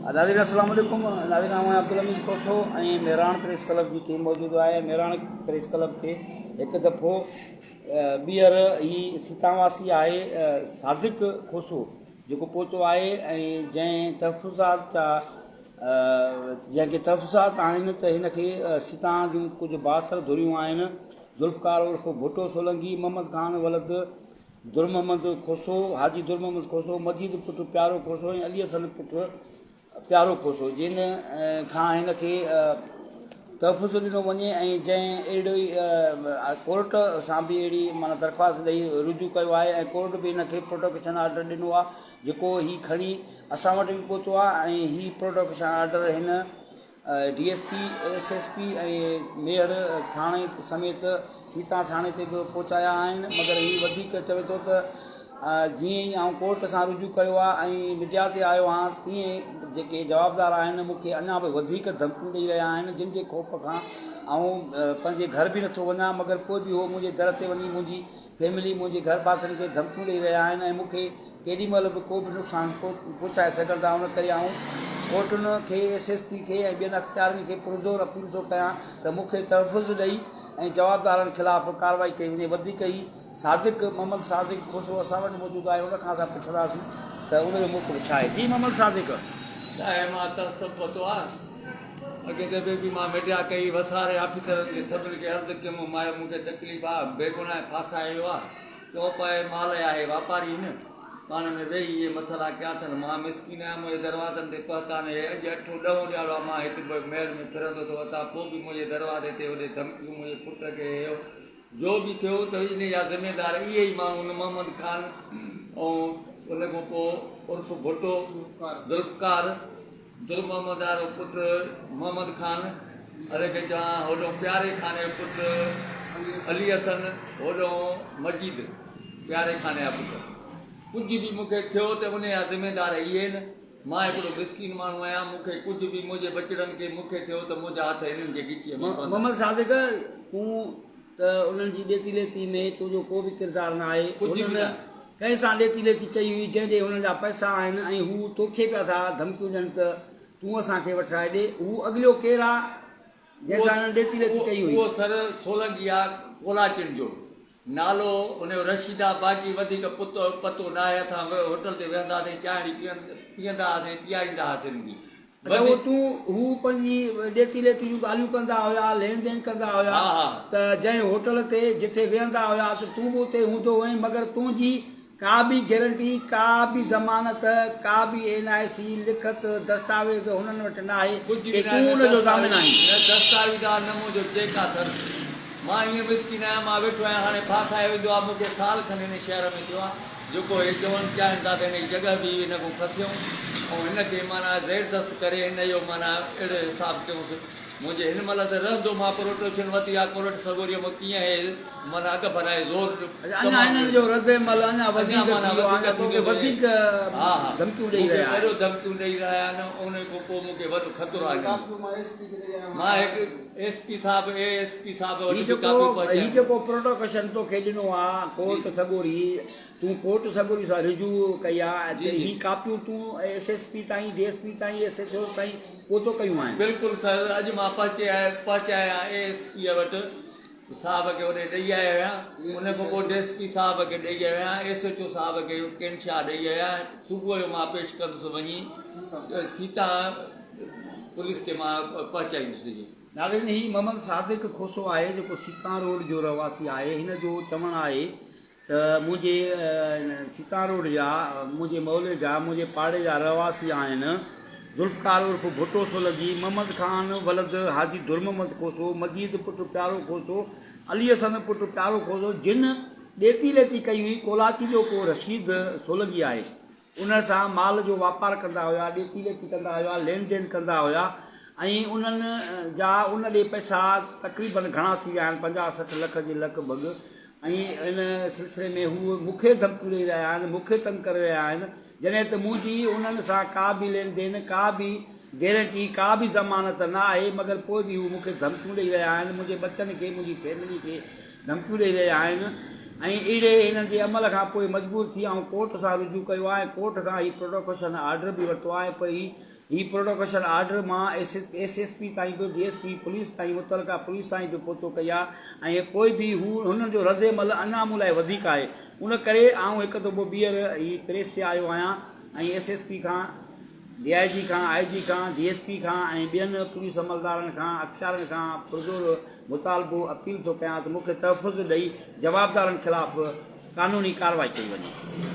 ناظرين السلام عليڪم ناظرين آئون آهيان عبدالحميد کوسو ۽ مهراڻ پريس ڪلب جي ٽيم موجود آهي مهراڻ پريس ڪلب تي هڪ دفعو ٻيهر هي سيتان واسي آهي صادق کوسو جيڪو پهتو آهي ۽ جنهن تحفظات جا جنهن کي تحفظات آهن ته هن کي سيتان جون ڪجهه بااثر ڌريون آهن ذوالفقار عرف ڀٽو سولنگي محمد خان ولد در محمد کوسو، حاجي در محمد کوسو، مجيد پٽ پيارو کوسو ۽ علي حسن پٽ پيارو کوسو جن کان هن کي تحفظ ڏنو وڃي ۽ جنهن اهڙي ڪورٽ سان به اهڙي معنيٰ درخواست ڏئي رجوع ڪيو آهي ۽ ڪورٽ به هن کي پروٽيڪشن آرڊر ڏنو آهي جيڪو هي کڻي اسان وٽ به پهتو آهي ۽ هي پروٽيڪشن آرڊر هن D S P, S S P ۽ Mehar ٿاڻي سميت سيتا ٿاڻي تي به پهچايا آهن مگر هي وڌيڪ چوي ٿو ته جيئن ئي آئون ڪورٽ سان رجوع ڪيو آهي ۽ ميڊيا تي آيو آهيان تيئن جيڪي جوابدار آهن مون کي اڃا به وڌيڪ ڌمڪيون ڏئي رهيا آهن جن جي خوف کان آئون پنهنجي گهر به نٿو وڃان مگر پوء به هو منهنجي در تي وڃي منهنجي فيملي منهنجي گهر ڀاتين کي ڌمڪيون ڏئي رهيا آهن ۽ مون کي ڪيڏي مهل به ڪو به نقصان پهچائي سگهن ٿا ان ڪري آئون ڪورٽن کي ايس ايس پي کي ۽ ٻين اختيارين کي پرزور اپيل ٿو ڪيان ته مون کي تحفظ ڏئي ۽ جوابدارن خلاف ڪارروائي ڪئي وڃي وڌيڪ هي صادق محمد صادق کوسو اسان وٽ موجود آهي ان کان اسان پڇنداسين ته ان جو موقف ڇا آهي جي محمد صادق. ڇا مان تعصب پتو آ اڳئين دفعي به مان ميڊيا ڪئي وساري آفيسرن کي سڀن کي عرض ڪيم مايو مون کي تڪليف آ بيگناهه ڦاسايو ويو آ چوپائي مال آهي واپاري هن پاڻ ۾ ويهي اهي مسئلا ڪيا اٿن مان مسڪين آهيان منهنجي دروازن تي پهتا نه هي اڄ اٺون ڏهون ڏيهاڙو آ مان هت محل ۾ ڦرندو ٿو وتان پوء به منهنجي دروازي تي هوڏي ڌمڪيون منهنجي پٽ کي هيو جو به ٿيو ته انهي جا ذميدار اهي ئي ماڻهو هن محمد خان ۽ ان کان پوء عرف ڀٽو ذوالفقار در محمد وارو پٽ محمد خان اري کي چوان هوڏهون پياري خان جو پٽ علي حسن هوڏهون مجيد پياري خان جا پٽ ڪجهه به مون کي ٿيو ته انهي جا ذميدار اهي آهن مان هڪڙو مسڪين ماڻهو آهيان مون کي ڪجهه به منهنجي ٻچڙن کي مون کي ٿيو ته منهنجا هٿ هنن جي ڳچيء ۾ پوندا. محمد صادق تون ته انهن جي ڏيتي ليتي ۾ تنهنجو ڪو به ڪردار نه آهي. ڪجهه به هنن نه. ڪنهن سان ڏيتي ليتي ڪئي هئي جنهن ڏي هنن جا پئسا آهن ۽ هو توکي پيا ٿا ڌمڪيون ڏين ته تون اسان کي وٺرائي ڏي. هو اڳليو ڪير آ جنهن سان هنن ڏيتي ليتي ڪئي هئي؟ اهو سر سولنگي آ ڪولاچين جو. نالو ان جو رشيد آ باقي وڌيڪ پتو پتو ناهي اسان هوٽل تي ويهندا هئاسين چانهڙي پيئندا هئاسين پياريندا هئاسين به اڇا اهو تون هو پنهنجي ڏيتي ليتي جون ڳالهيون ڪندا هيا لين دين ڪندا هيا ته جنهن هوٽل تي جتي ويهندا هيا ته تون به اتي هوندو هئين مگر تنهنجي ڪا به گيرنٽي ڪا به ضمانت ڪا به اين آء سي لکت دستاويز هنن وٽ ناهي ڪجهه ڪي به تون ناهي ان نه جو ضامن دستاويز آهين. نه دستاويز آ نه منهنجو چيڪ آ سر مان ائين مسڪين آهيان مان ويٺو آهيان هاڻي ڦاسايو ويندو آ مون کي سال کن هن شهر ۾ ٿيو آ جيڪو هي چوڻ چاهين ٿا ته هن جي جڳهه به هن کان کسيون ۽ هن کي معنيٰ زيردست ڪري هن جو معنيٰ اهڙو حساب ڪيونس منهنجي هن مهل ته رهندو مان پروٽوشن ورتي آ ڪورٽ سڳوريء مان ڪيئن هي معنيٰ اڳ ڀرائي زور اڃا تمام هنن جو رد عمل اڃا اڃا وڌيڪ معنيٰ ٿي ويو آ وڌيڪ اڃا توکي ٿيندو وڌيڪ ها ها ڌمڪيون ڏئي مون کي رهيا آهن. وڏو ڌمڪيون ڏئي رهيا آهن ان کان پوء مون کي وڏو خطرو آ هنن مان هڪ ايس پي صاحب اي ايس پي صاحب هي وٽ به جيڪو ڪاپيون هي پهچايون. جيڪو پروٽوڪشن توکي ڏنو آ جي ڪورٽ سڳوري تون ڪورٽ سڳوري سان رجوع ڪئي آ جي ته جي. هي ڪاپيون تون ايس ايس پي تائين ڊي ايس پي تائين ايس ايڇ او تائين پهتو ڪيون آهن. بلڪل سر اڄ مان پهچي آيو پهچايا اي ايس پي وٽ صاحب کي اوڏي ڏئي آيو آهيان ان کان پوء ڊي ايس پي صاحب کي ڏئي آيو آهيان ايس ايڇ او صاحب کي ڪين شاهه ڏئي آيو آهيان صبح جو مان پيش ڪندس وڃي سيتا پوليس کي مان پهچائيندس جي. ناظرين هي محمد صادق کوسو آهي جيڪو سيتان روڊ جو رهواسي آهي هن جو چوڻ آهي ته منهنجي سيتان روڊ جا منهنجي محلي جا منهنجي پاڙي جا رهواسي آهن ذوالفقار عرف ڀٽو سولنگي، محمد خان ولد حاجي درمحمد کوسو، مجيد پٽ پيارو کوسو، علي حسن پٽ پيارو کوسو جن ڏيتي ليتي ڪئي هئي ڪولاچي جو ڪو رشيد سولنگي آهي ان سان مال جو واپار ڪندا هيا، ڏيتي ليتي ڪندا هيا، لين دين ڪندا هيا ۽ انهن جا ان ڏي پئسا تقريبن گهڻا ٿي ويا آهن 50 60 لک جي لڳ ڀڳ ۽ ان سلسلي ۾ هو مون کي ڌمڪيون ڏئي رهيا آهن، مون کي تنگ ڪري رهيا آهن، جڏهن ته منهنجي انهن سان ڪا به لين دين، ڪا به گيرنٽي، ڪا به ضمانت نه آهي، مگر پوء به هو مون کي ڌمڪيون ڏئي رهيا آهن، منهنجي ٻچن کي، منهنجي فيملي کي ڌمڪيون ڏئي رهيا آهن ۽ اهڙي هنن جي عمل کان پوء مجبور ٿي آئون ڪورٽ سان رجوع ڪيو آهي ۽ ڪورٽ کان هي پروڊڪشن آرڊر به ورتو آهي پر هي هي پروڊڪشن آرڊر مان ايس ايس پي تائين به ڊي ايس پي پوليس تائين متعلقه پوليس تائين به پهتو ڪئي آهي ۽ پوء به هو هنن جو رد عمل اڃا مون لاء وڌيڪ آهي ان ڪري آئون هڪ دفعو ٻيهر هي پريس تي آيو آهيان ۽ ايس ايس پي کان ڊي I جي کان آء جي کان ڊي ايس پي کان ۽ ٻين پوليس عملدارن کان اختيارن کان پرزور مطالبو اپيل ٿو ڪيان ته مون کي تحفظ ڏئي جوابدارن خلاف قانوني ڪارروائي ڪئي وڃي.